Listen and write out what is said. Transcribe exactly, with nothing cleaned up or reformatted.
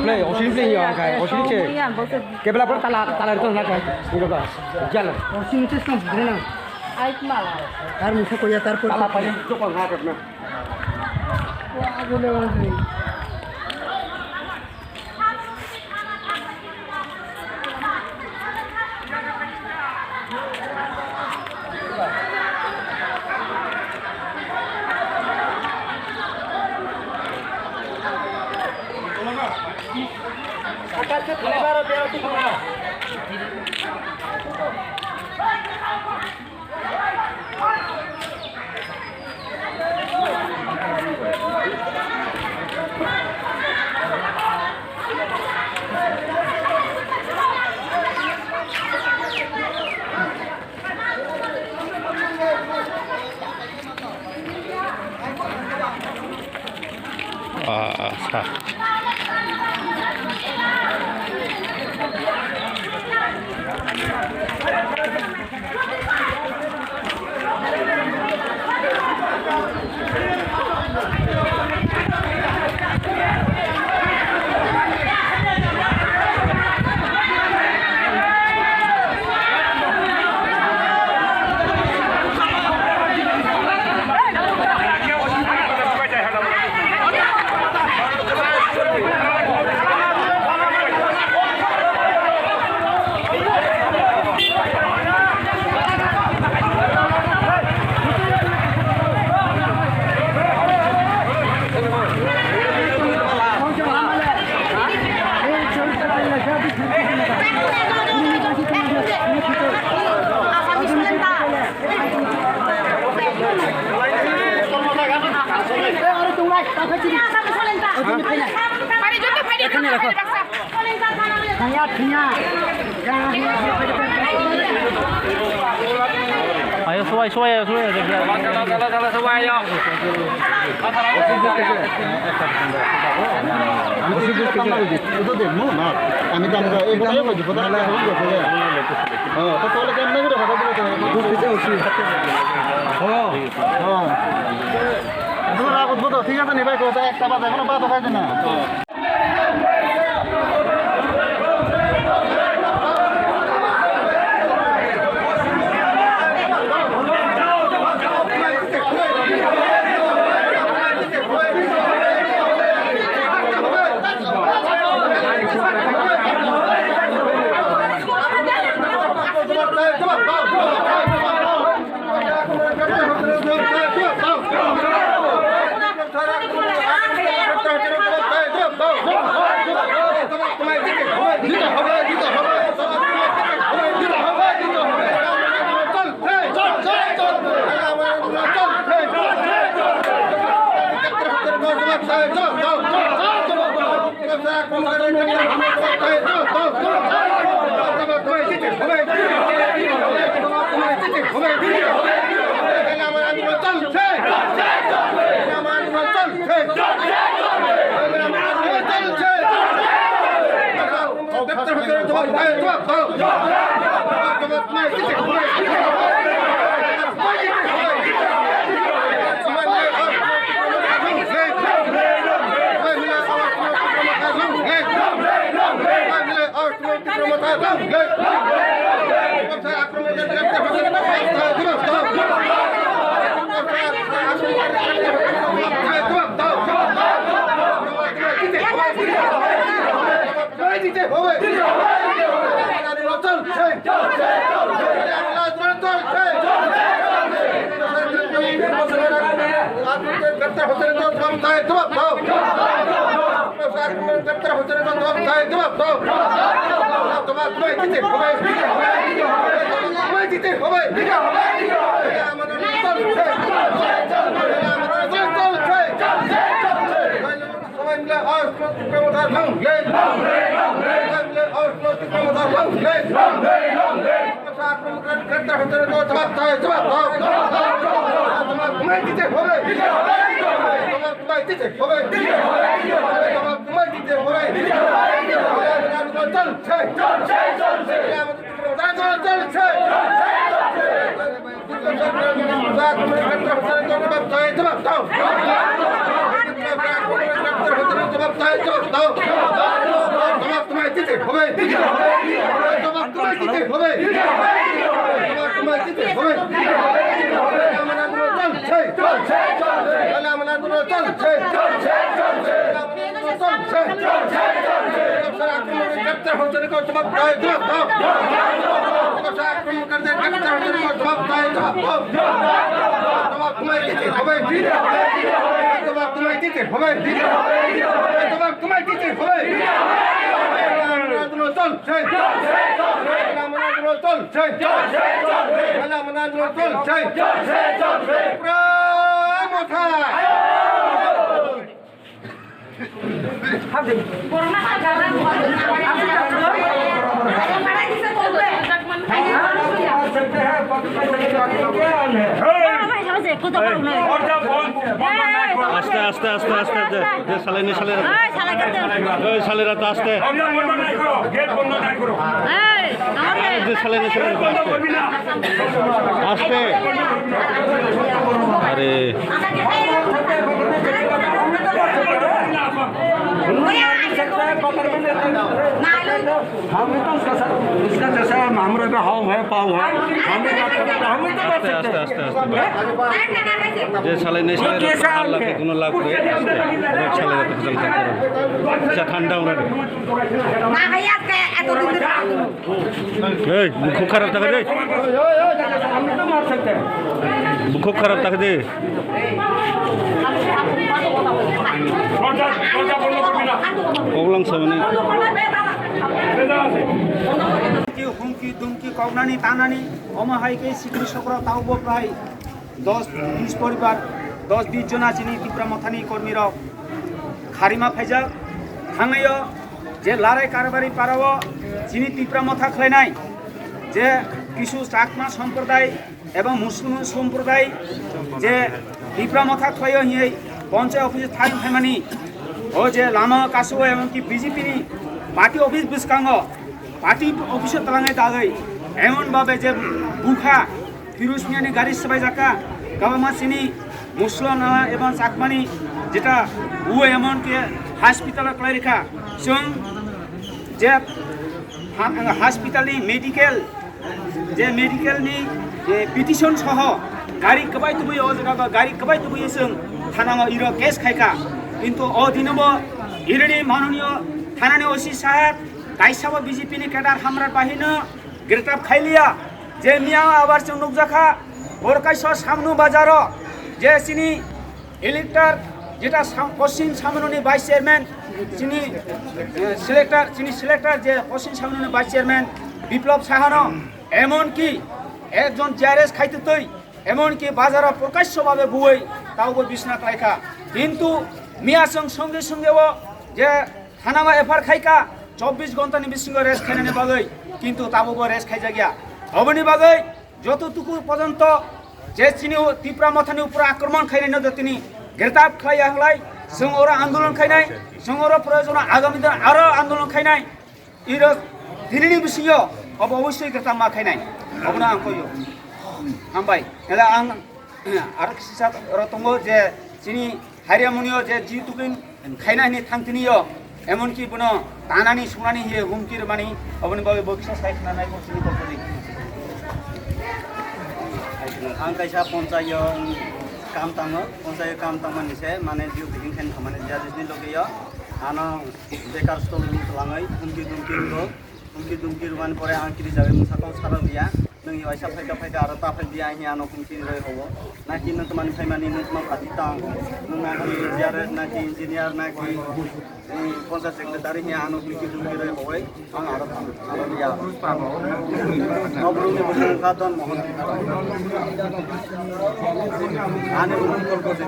Play, osini play ya, kai, osini che. Kebela pun tala, tala itu nak, kai. Ini apa? Jalan. Osini che sem sebenarnya. Ait malah. Tar musa koya tar koya. Tala paling itu pun nak, nak. Wah, boleh, boleh. Ah, sa. Ayo, suai, suai, suai. Kala, kala, kala, suai, yo. Itu demo, nah. Kami kan enggak, eh, kita yang baju putih, kita yang baju putih. Oh, তো তাহলে কেমনে করে কথা দিলে তুমি? বুঝতে চাইছি। ও, ও। তোমরা রাগ উঠবো তো, ঠিক আছে নি ভাই, কথা একটা বাদ, এখনো বাদ হয় না। গ্রেপ্তার হতে হবে, জবাব দাও। গ্রেপ্তার হতে হবে, জবাব দাও। জবাব তোমায় দিতে হবে। তোমায় দিতে হবে। আমাদের চলছে। আমাদের চলছে। সবাই মিলে অস্ত্র তীব্র মথার লং লেন। সবাই মিলে অস্ত্র তীব্র মথার লং লেন। গ্রেপ্তার হতে হবে, জবাব দাও, জবাব দাও। জবাব তোমায় দিতে হবে। জবাব তোমায় দিতে হবে। জবাব তোমায় দিতে হবে। চলছে। চলছে, চলছে। চলছে। জবাব দাও। জবাব তোমায় দিতে হবে। জবাব তোমায় দিতে হবে। আন্দোলন চলছে, চলছে, চলছে। আন্দোলন চলছে, চলছে, চলছে। আন্দোলন চলছে, চলছে, চলছে। সরাসরি গ্রেপ্তার হচ্ছে, জবাব দাও, জবাব দাও। সরাসরি গ্রেপ্তার হচ্ছে, জবাব দাও, জবাব দাও। জবাব তোমায় দিতে হবে। জবাব তোমায় দিতে হবে। জবাব তোমায় দিতে হবে। আন্দোলন চলছে। আন্দোলন চলছে। আন্দোলন চলছে। পুরা মাথা। আস্তে, আস্তে, আস্তে, আস্তে, যে, যে সালাই নেই, সালাই রাখো। এই, সালাই রাখো, আস্তে। এই, আমার এই, যে সালাই নেই, সালাই রাখো, আস্তে। আস্তে। আরে। हम भी तो उसका साथ, उसका जैसा हम, हमारा भी हाव है, पाव है, हम भी कर सकते हैं, हम भी तो कर सकते हैं। আস্তে, আস্তে, আস্তে। যে সালাই নেই, সালাই রাখো, কোনো লাভ নেই। আস্তে। সালাই রাখো, আচ্ছা, ঠান্ডা ওরা। এই, মুখ খুব খারাপ থাকে রে। মুখ খুব খারাপ থাকে রে। Problem sama nih. Ki humki dumki koknani tanani omo hai khe sikri sokro taubo prai dos bis poribar, dos bis jona chini Tipra Mothani kormirok kharima phaijak. Thangnaio je Larai Karbari parao chini Tipra Motha khlainai je kisu Chakma somproday ebong Musulman somproday je Tipra Motha khlaio hinwi ponchayat office thang phaimani, o je lama kasio emon ki B J P ni party office bwskango party office o twlangnai dagwi emon babe je bukha Firuz Miani gari swbaijak kha, kwbangma chini Musulman ebong Chakmani jeta o emon ki hospital o kwlai rikha. Chwng je ha-, hospital ni medical, je medical ni, je petition soho gari kwbai tubui o jaga o gari kwbai tubui chwng thana o iro case khaikha. Kintu o dinobo irini manoniyo thanani O C saheb kaisabo B J P ni cadre hamrat bahino greta khailiya. Je miya abar chwng nukjakha, bor kaisa Samnu bazaro je chini elector, jeta Sam-, Poschim Samnuni vice chairman, chini, eh, selector, chini selector je Poschim Samnuni vice chairman Biplab Sahano, emon ki ekjon G R S khaitutwi, emon ki bazaro prokashyo babe buwi taubo bisna khlaikha. Kintu miya chwng songe songe o je thana o F I R khaikha, chobbish ghonta ni bisingo rest khainani bagwi, kintu tabo bo rest khaijakya. Oboni bagwi joto tuku porjonto je chini Tipra Mothani upor akromon khainai no jotini greta khlaiya hinlai, chwng oro andolon khainai, chwng oro proyojono agami din aro andolon khainai. Iro dinini bisingo obo obosoi greta ma khainai. Obono ang koyo. Hambai. Ela ang aro kisa ro tongo je chini Hariamunio je ji tukin khaina hini thangtini yo, emonki bono tanani sunani hiye humki rwmani, oboni bagwi bo kisa sai khna nai bo chini kokori. Ang kaisa ponchayo kam tango, ponchayo kam tangmani se mane ji tukin khain thamani jadisni loge yo, ano bekar stol ni twlangwi humki dumki rwgo. Humki dumki rwmani pore ang kiri jabe mungsa kok sara liya. Nwng waisa phaika phaika aro ta phai liya, ang ano humki rwi hobo. Naki nwng tmani phaimani nwng tma pati tang. Nwng nangkukni G R S naki engineer naki, eh, panchayat secretary hiya ano humki dumki rwi hoboi. Ang aro tang, aro liya. Obroni bwswng kha Don Mohan. Ani bwswng kol kol se.